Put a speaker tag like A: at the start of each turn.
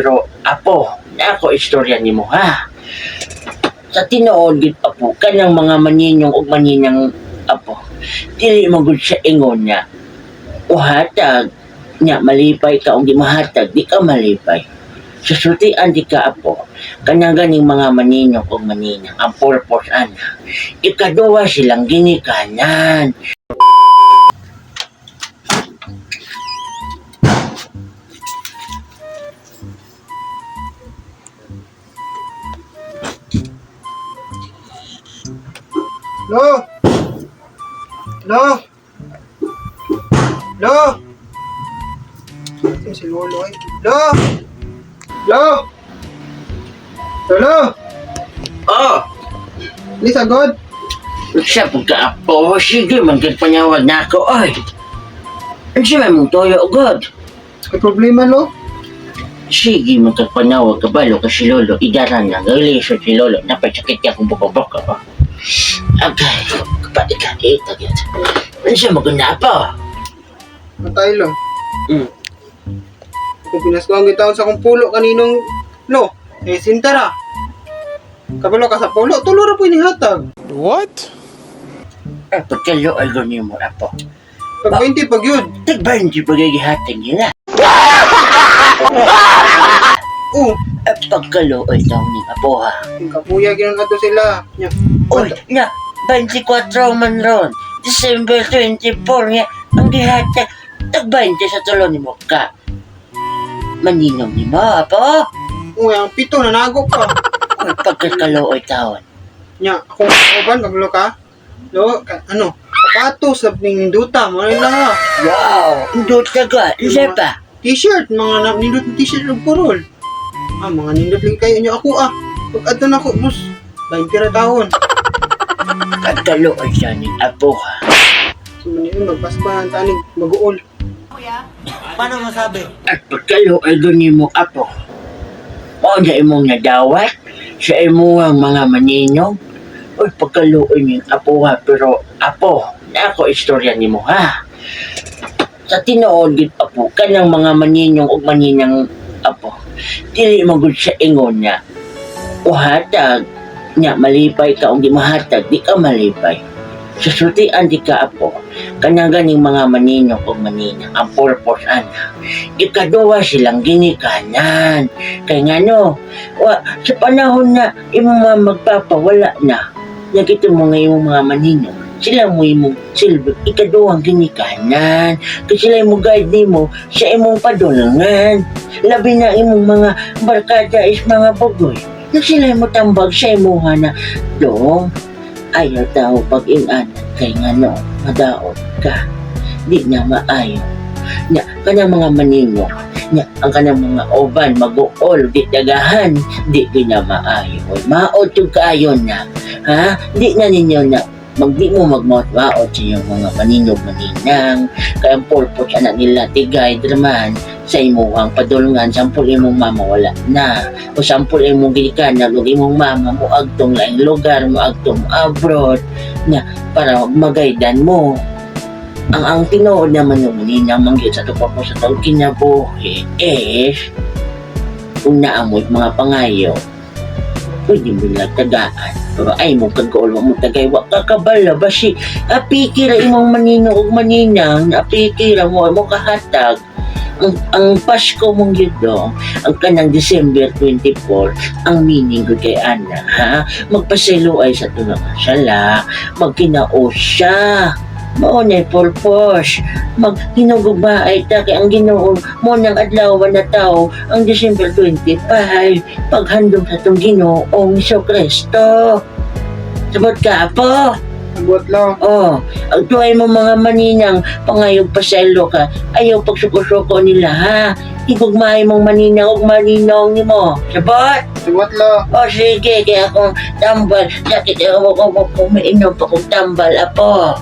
A: Pero apo, na ako istorya nimo ha. Sa tinuod gid apo, kanang mga maninong ug maninang apo. Dili mo gud siya ingon niya. Uhatag nya malipay ka ug di mahatag, di ka malipay. Susultian di ka apo, kanang ganing mga maninong ug maninang ang purpose ana. Ikaduha silang ginikanan.
B: Lo! Lo! Lo! Sino si Lolo eh? Lo! Lo! Lolo!
A: Oh,
B: Hindi sagot?
A: sa pagka apo, sige man kag panawag na ako oy. Unsa may mong toyo god?
B: May problema, Lo?
A: Sige, magkapanawag ka balo ka si Lolo. Idaran na. Galisod si Lolo. Napasakit niya kung buko-buko. Agay, kapatid ka. Eh, tagyat. Ano siya maganda pa?
B: Matay, Lo. Kung pinasko ang gitawon sa akong pulo kaninong Lo, eh sintara. Kabalo ka sa pulo, tulo ra po inihatag.
C: What?
A: Eh, pagkalo ay ganyan mo, apo.
B: Pag 20 pag yun.
A: Tagbahin di pagigihatan nila.
B: Oh,
A: Eh, pagkalo ay taon ni apo ha.
B: yung kapuya ginon ato sila. Nya.
A: Uy, nga, 24 man ron. December 24 nga, ang gihatag. Tagbahin di sa tulo ni mo ka. Maninong ni mo, apo.
B: Uy, ang pito nanago pa.
A: Uy, pagkakalo ay taon.
B: Nya, akong uban kabalo ka. Lo, ka, ano? Sapatos sa ninduta, mo na.
A: Wow! Indot ka ka. Isa pa.
B: T-shirt, mga na, nindot na t-shirt ug purol. Ah, mga nindot lagi kayo niyo ako ah. Pag adto na ko, bus, 20 ra taon.
A: Pagkaluoy siya ni Apo.
B: So man yun, magpasko na ang tanig, mag-uol.
D: Paano masabi?
A: At pagkaluoy doon mo Apo. Mao na imong nadawat sa imuhang mga maninong. Uy, pagkaluoy ni Apo ha. Pero Apo, na ako istorya nimo ha. Sa tinuod gid Apo, kanang mga maninong ug maninang Apo. Dili mo gud siya ingon niya. Uhatag nya malipay ka ug di mahatag, di ka malipay. Susultian di ka apo, kanang ganing mga maninong ug maninang ang purpose ana. Ikaduha silang ginikanan. Kay ngano, wa, sa panahon na imong mga magpapawala na, nakita mo nga imong mga maninong, sila mo imong silbi, ikaduhang ginikanan. Kay sila imong guide nimo sa imong padulngan. Labi na imong mga barkada is mga bugoy. Na sila mo tambag sa imuha na, dong, ayaw tao pag inan kay ngano madaot ka di na maayo nya kanang mga maninyo nya ang kanang mga oban maguol di dagahan di gina maayo. Oy, maot yung kaayo na ha, di na ninyo na magdi mo magmaot-maot sa inyong mga maninog maninang kay ang purpose anak nila tigay draman sa imuhang padulngan sampol imong mama wala na o sampol imong ginikanan ug imong mama mo agtong laing lugar mo agtong abroad na para magaydan mo ang tinuod naman ng maninang mangyud sa tupok mo sa taong kinabuhi is kung naamoy mga pangayo pwede mo lang tagaan pero ay mo kag-uol mo tagay wa ka kabala basi apiki ra imong maninong ug maninang apiki ra mo mo kahatag ang Pasko mong yun dong, ang kanang December 24, ang meaning ko kay Ana, ha? Magpaselo ay sa tunang sala, magkinao siya. Mao na purpose. Maghinugugma ay ta kay ang Ginoo mo nang adlaw na tao ang December 25 paghandom sa tong Ginoong Kristo. Sabot ka po.
B: Sagot lo.
A: Oh, ang tuhay mo mga maninang pangayog paselo ka, ayaw pagsuko-suko nila ha. Higugmahay mong maninang ug maninong nimo. Sabot?
B: Sagot lo.
A: O sige, kaya akong tambal. Sakit ako ko ko mainom pa kong tambal apo.